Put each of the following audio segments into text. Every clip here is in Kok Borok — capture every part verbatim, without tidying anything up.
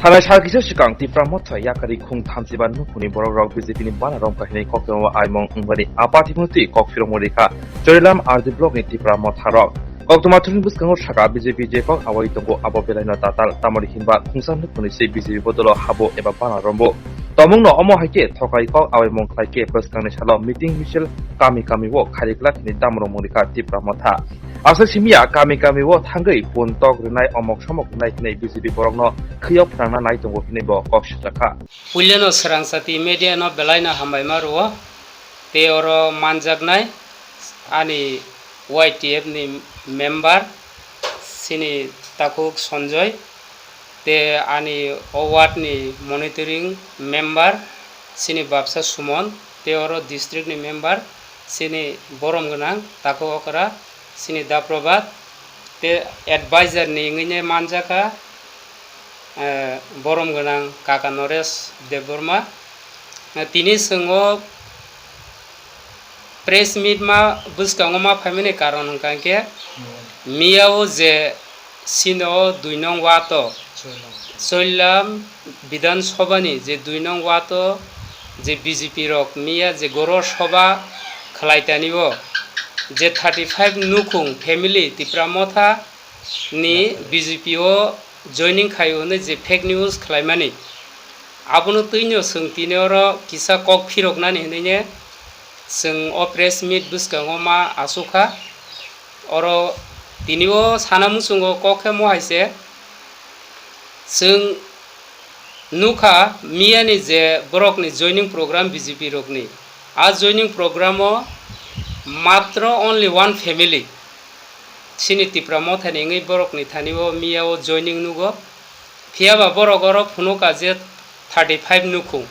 Thanai sal kisa swkang Tipra Motha yakari khung thamchiba nukhungni borokrok B J P ni bana romkha hinwi koktwma aimung wngbani a party phano twi kok phirokma rikha Chorilam R D block ni Tipra Motha rok. Koktwma thwngni bwskango sakha B J P je kok awai tongo abo belaino tatal, tamoni hinba khungsa nukhungni se B J P bodolo habo eba bana rombo. Tongmungno omo hai khe thokai kok awaimung khlai khe bwskangni salo meeting misil kami kami o khari glak hinwi damromung rikha Tipra Motha. Aswk simiya kami kami o thangwi pun tok rwnai, omok somok rwnai hinwi B J P borokno khwio phrangna nai tongo hinwi bo kok sujak kha. Puileno swrangchati media no belai no hambai ma rwo, tei oro manjaknai ani Y T F ni member chini takhuk Sanjoy, tei ani o ward ni monitoring member chini bapsa Sumon, tei oro district ni member chini borom gwnang takhuk okra chini Daprobat, tei advisor ni wngwi nai manjakha, eh, borom gwnang kaka Noresh Debbarma. Eh, tini chwng o press meet ma bwskango ma phaimani karon hwnkha khe miya o je sino dui nong wato Choilam Bidhan Sabha ni je dui nong wato je B J P rok miya je goro soba khlai tani o je thirty five nukhung family Tipra Motha ni B J P o joining khai hwnwi je fake news khlaimani, abono twino chwng tini oro kisa kok phiroknani hwnwi ne chwng o press meet bwskango ma achukha. Oro tini o sana muchungo kok khe mo hai se chwng nukha miyani je borokni joining program B J P rokni, a joining program o matro only one family chini Tipra Mothani wngwi borokni thani o miya o joining nugo. Phiya ba borok oro phunukha je thirty five nukhung.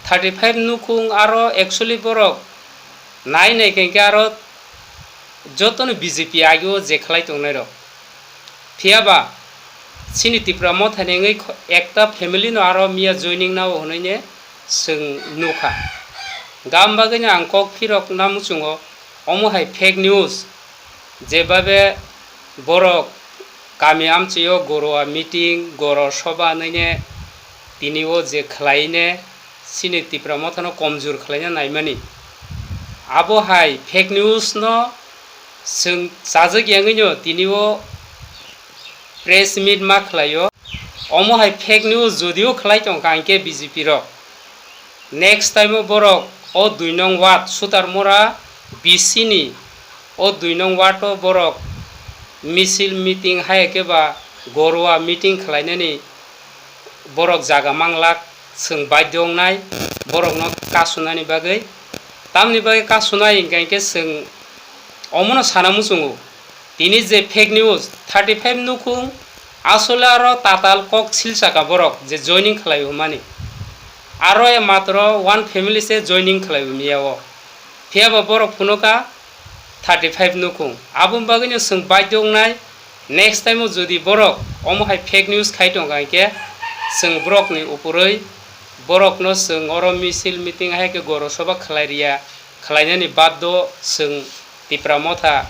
Thirty five nukhung aro actually borok nai nai khe aro jotono B J P age o je khlai tongnai rok. Phiya ba chini Tipra Mothani wngwi kho-, ekta family no aro miya joining nao hwnwi ne chwng nukha. Gam bagwi no ang kok phirok na muchungo omo hai fake news, jebabe borok kami amchio goroa meeting, goro soba hwnwi ne tini o je khlai ne chini Tipra Mothano komjur khlaina naimani. Abo hai fake news no chwng chajak yangwi no tini o press meet ma khlai o. Omo hai fake news jodio khlai tong kha hinkhe B J P rok, next time o borok o dui nong ward Sutarmura B C ni o dui nong ward o borok misil meeting hai khe ba goroa meeting khlainani borok jaga manglak, chwng baidhyo wngnai borokno kasunani bagwi. Tamni bagwi kasunai hinkha hinkhe chwng omono sana muchungo, tini je fake news thirty five nukhung, asole aro tatal kok silsaka borok je joining khlai hwnmani, aro e matro one family se joining khlai hwnmaya o. Phiya ba borok phunukha thirty five nukhung. Aboni bagwino chwng baidhyo wngnai, next time o jodi borok omo hai fake news khai tongkha hinkhe chwng borokni upurwi borokno chwng oro misil meeting hai khe goro soba khlai riya, khlainani baddo chwng Tipra Motha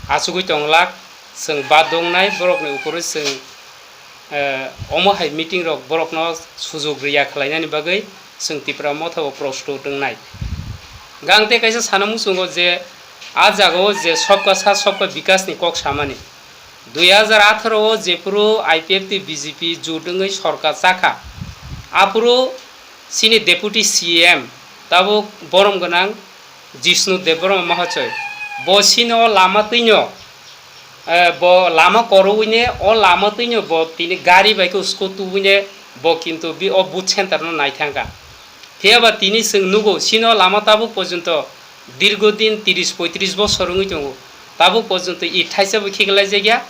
achugwi tonglak, chwng baddo wngnai borokni upurwi chwng eh, omo hai meeting rok borokno sujok riya khlainani bagwi chwng Tipra Motha o prosto wngnai. Gang tei kaisa sana muchungo je a jagao je Sabka Saath Sabka Vikas ni kok samani. Dui hajar atharo o jephuru I P F T B J P jut wngwi sorkar chakha, aphuru chini Deputy C M tabuk borom gwnang Jishnu Debbarma Mahachoy, bo sino lama twino, eh, bo lama korowine, o lama twino bo tini gari bai khe usko tubune bo kintu bi o booth center no nai thangkha. Phiya ba tini chwng nugo, sino lama tabuk porjonto dirgo din tiris poitris bosor wngwi tongo, tabuk porjonto it thaisa bo khiklai jakya,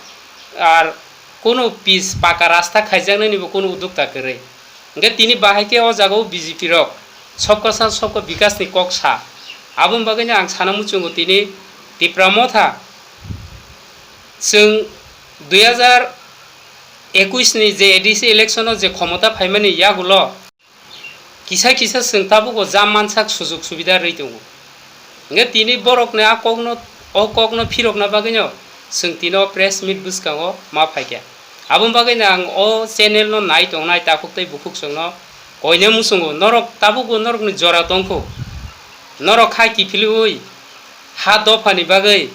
ar kono pis paka rasta khaijaknani bo kono udukta kwrwi. Hingke tini bahai khe o jaga o B J P rok Sabka Saath Sabka Vikas ni kok sa. Aboni bagwi no ang sana muchungo tini Tipra Motha chwng dui hajar ekush ni je A D C election o je khomota phaimani yagulo kisa kisa chwng tabuk o jam mansak sujok subida rwi tongo. Hingke tini borok ni a kok no, o kok no phirok na bagwi no chwng tini o press meet bwskango ma phaikha. Aboni bagwino ang o channel no nai tongnai takhuk tei bukhuk chwngno koine muchungo, norok tabukbo norokni jora tongkhu. Norok kha kiphilwi ha dophani bagwi,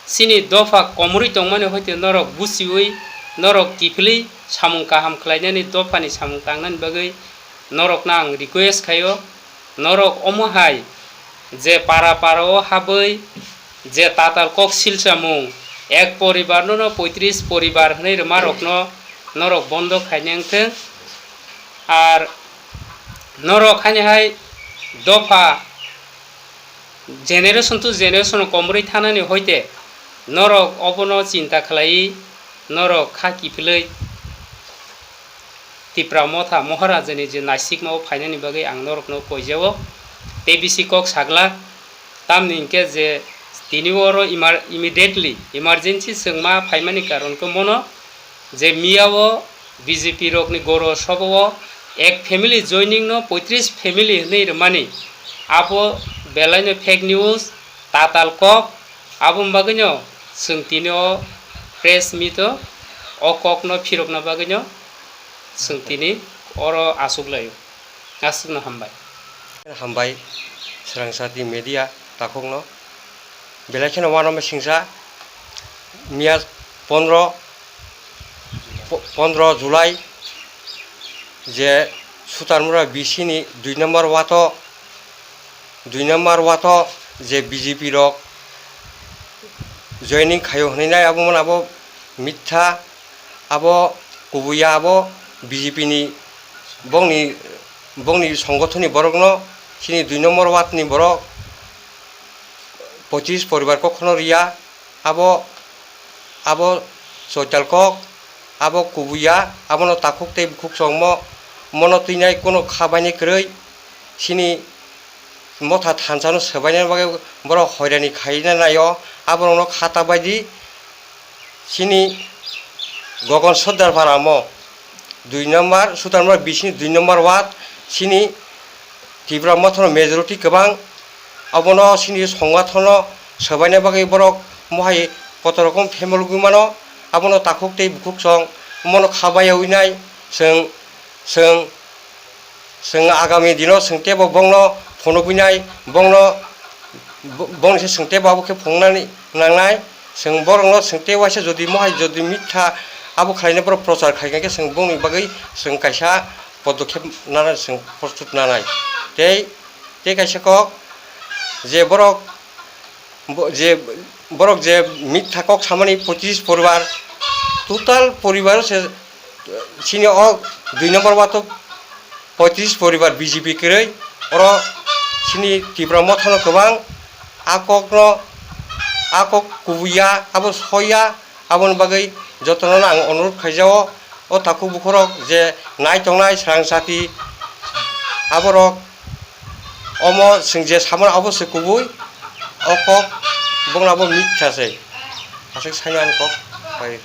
chini dopha komorwi tongmani hoite norok buchiwi, norok kiphilwi samung kaham khlainani, dophani samung tangnani bagwi norokno ang request khaio. Norok omo hai je para para o habwi je tatal kok silchamung ek poribar no no poitris poribar hwnwi rwma rokno norok bondo khainai wngthwng. Ar norok haini hai dopha generation to generation komorwi thanani hoite norok obono chinta khlaiwi norok kha kiphilwi Tipra Motha Mohorajani je naisikmao phainani bagwi ang norokno koijao tei bisi kok sagla. Tamni hinkhe je tini oro emer-, immediately emergency chwngma phaimani karon khe mono je miyao B J P rokni goro sobao ek family joining no poitris family hwnwi rwmani, abo belaino fake news, tatal kok, aboni bagwino chwng tini o press meet o, o kokno phirokna bagwino chwng tini oro achuk laio. Aswkno hambai. Hambai, Swrang Sati Media takhukno. Belai kheno uanama singsa, miya pondro, po-, pondro July, je Sutarmura B C ni dui number wato, dui number wato je B J P rok joining khaio hwnwi nai, abo mano abo mitha, abo kubuya, abo B J P ni bongni, bongni songothon ni borok no, chini dui number ward ni borok pochis poribar kok kheno riya, abo, abo Choital kok, abo kubuya, abono takhuk tei bukhuk chongmo, mono twinai kono kha bainai kwrwi, chini motha thansa no swbaina bagwi borok hoirani khaina naio, aborokno kha ta baidi. Chini Gogon Sordar Paramo dui number, Sutarmura B C ni dui number ward, chini Tipra Mothano majority kwbang, abono chini songathono swbaina bagwi borok mohai koto rokom family wngwi mano, abono takhuk tei bukhuk chwng mono kha baiyawi nai, chwng, chwng, chwng agami dino chwng teibo bongno phunugwi nai, bongno, bo-, bongni se chwng teibo abo khe phunuknani nangnai. Chwng borokno chwng tei waisa jodi mohai jodi mitha abo khlainai borok prochar khai khe chwng bongni bagwi chwng kaisa podokhep nana chwng prostut nanai. Tei, tei kaisa kok je borok, bo-, je borok je mitha kok samani pochis poribar, total poribar se chini o dui number wato poitris poribar B J P kwrwi, oro chini Tipra Mothano kwbang a kokno, a kok kubuya, abo soya, aboni bagwi jotono ang onurodh khaijao. O takhuk bukhurok je nai tongnai Swrang Sati, aborok omo chwng je samano abo se kubui, o kok bongno abo mitha se, aswk saimani kok bai.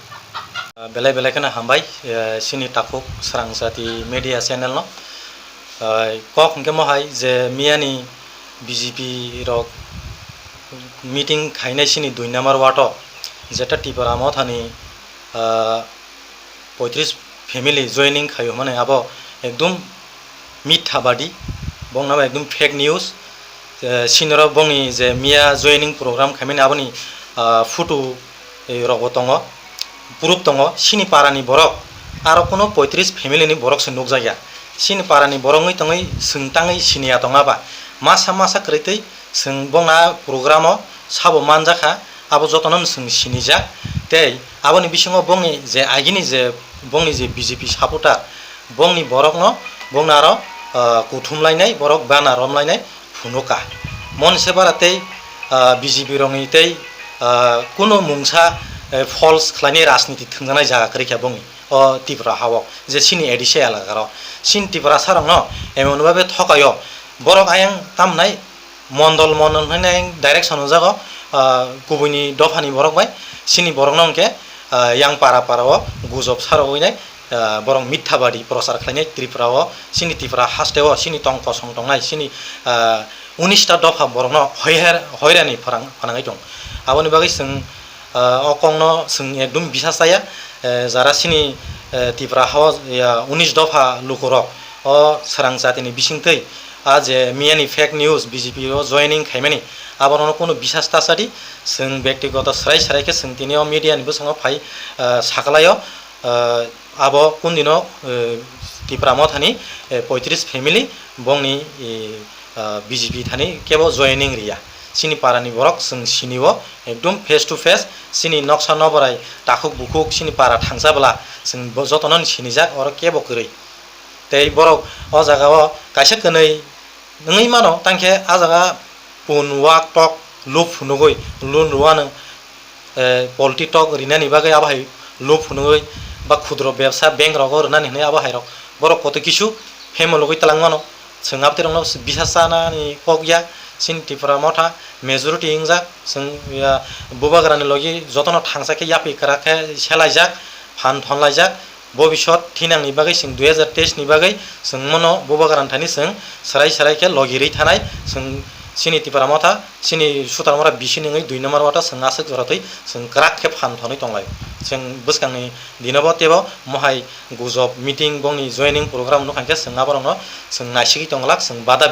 Belai belai kheno hambai, eh, chini takhuk Swrang Jati Media Channel no. Eh, kok hwnkhe mohai je miyani B J P rok meeting khainai chini dui number ward o, jeta Tipra Mothani, eh, poitris family joining khaio hwnmani abo ekdum mitha badi, bongno abo ekdum fake news. Eh, sinoro bongni je miya joining program khaimani aboni, ah, photo, eh, rokbo tongo, proof tongo. Sini parani borok aro kuno poitris family ni borok se nukjakya. Sini parani borok wngwi tongwi swng tangwi siniya tongna ba masa masa kwrwi twi swng bongna program o sabo manjakha. Abo jotono no chwng sinijak, tei aboni bisingo bongni je agini je bongni je B J P supporter, bongni borokno, bongno aro, ah, kuthum lainai, borok bana rom lainai phunuka. Moni se bara tei, ah, B J P rokni tei, ah, kuno mungsa, eh, false khlainai rajniti thwngjaknai jaga kwrwi kha bongni o Tripura ha-o, je chini A D C elaka rok. Chini Tiprasa rokno emon babe thokaio, borok ayang tamnai mondol, mondol hwnwi direct sanajak o, ah, kubuini dophani borok bai, chini borokno hwnkhe, ah, yang para para o gujob sarogwi nai, ah, borok mithabadi prochar khlainai Tripura o, chini Tripura haste o, chini tong kosong tongnai, chini, ah, unis ta dopha borokno hoiher-, hoirani pharang-, phanangwi tong. Aboni bagwi chwng, ah, o kokno chwng ekdum bisas chaya, eh, jara chini, eh, Tipra hao, ya, unis dopha lukurok o srang jatini bisingtwi a je miyani fake news B J P o joining khaimani, aborokno kunu bisas ta sadi, chwng bektigoto srai srai khe chwng tini o media ni bwskango phai, eh, sakalaio, eh, abo kundino, eh, Tipra Mothani, eh, poitris family bongni, eh, ah, B J P thani kebo joining riya. Chini para ni borok chwng sini o ekdom face to face, chini noksa noborai takhuk bukhuk chini para thangsa bwla chwng bo jotono ni sinijak, oro kebo kwrwi. Tei borok o jaga o kaisa kwnwi wngwi mano, tangkhe a jaga pun wak tok lup phunugwi, lun rwano, eh, polti tok rinani bagwi abo hai lup phunugwi ba khudro bebsa bank rogo rwnani hwnwi abo hai rok borok koto kisu phaimologwi twlang mano. Chwng abtwi rokno bisa chanani kok ya, chini Tipra Motha majority wngjak, chwng, ya, Bubagrani logi jotono thangsa khe yapri kwrak khe selaijak, phan thonlaijak. Bobisot thinangni bagwi chwng dui hazar teis ni bagwi chwng mono Bubagrani thani chwng swrai swrai khe logi rwi thanai, chwng chini Tipra Motha, chini Sutarmora bisini wngwi dui number wata chwng aswk joratwi chwng kwrak khe phan thonwi tonglai. Chwng bwskangni dinobo teibo mohai gujob meeting bongni joining program nukha khe chwng aborokno chwng naisigwi tonglak, chwng bada